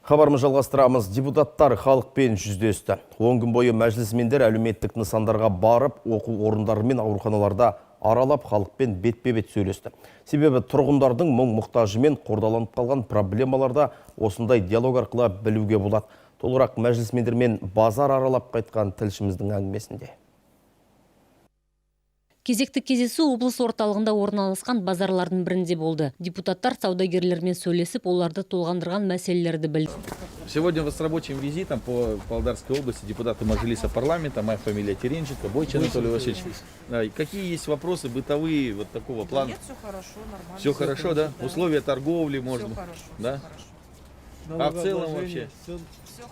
Хабарымызды жалғастырамыз. Депутаттар халықпен жүздесті. 10 күн бойы мәжілісмендер әлеуметтік нысандарға барып, оқу орындары мен ауруханаларда аралап, халықпен бетпе-бет сөйлесті. Себебі тұрғындардың мұң мұқтажы мен қордаланып қалған проблемаларды осындай диалог арқылы білуге болады. Толығырақ мәжілісмендермен базар аралап қайтқан тілшіміздің әңгімесінде. Кезекті кездесу облыс орталығында орналасқан базарлардың бірінде болды. Депутаттар саудагерлермен сөйлесіп, оларды толғандырған мәселелерді білді. Сегодня вот с рабочим визитом по Павлодарской области депутаты Мажилиса парламента, моя фамилия Теренченко, Бойч Анатолий Васильевич. Да, и какие есть вопросы бытовые вот такого плана? Нет, все хорошо, нормально. Все хорошо, да? Условия торговли, может Все быть? хорошо, Да? все хорошо. А в целом вообще? Все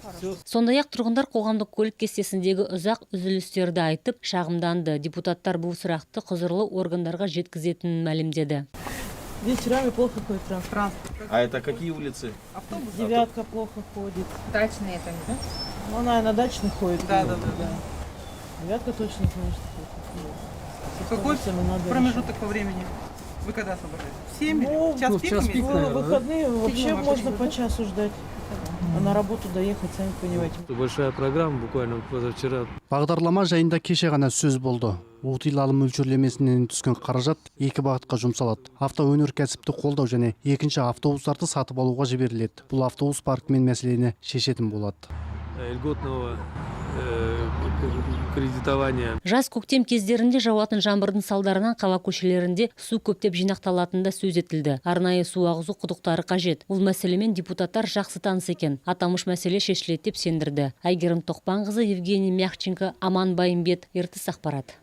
хорошо. Сондай-ақ тұрғындар қоғамдық көлік кестесіндегі ұзақ үзілістерді айтып, шағымданды. Депутаттар бұл сұрақты құзырлы органдарға жеткізетінін мәлімдеді. Вечерами плохо ходит транспорт. А это какие улицы? Автобус? Девятка плохо ходит. Дачные там, да? Ну, она и на дачный ходит. Да. Девятка точно, конечно, плохо ходит. С Какой автобусами надо промежуток по времени? Вы когда освобождаетесь? В 7 или Ну, в час ну, в пик час имеете? пик, решить. наверное, В да? выходные вообще Седьмого можно маршрута. по часу ждать. А на работу доехать, сами понимаете. Большая программа, буквально позавчера. Бағдарлама жайында кеше ғана сөз болды. Утиль мөлшерлемесінен түскен қаражат екі бағытқа жұмсалады: автоөнеркәсіпті қолдау және екінші автобустарды сатып алуға жіберіледі. Бұл автобус паркімен мәселені шешетін болады. Льготного кредитования. Жаз, көктем кездерінде жауатын жаңбырдың салдарынан қала көшелерінде су көптеп жинақталатыны да сөз етілді. Арнайы су ағызу құдықтары қажет. Бұл мәселемен депутаттар жақсы таныс екен. Аталмыш мәселе шешіледі деп сендірді. Әйгерім Тоқпанқызы, Евгений Мягченко, Аман Байымбет, Ертіс ақпарат.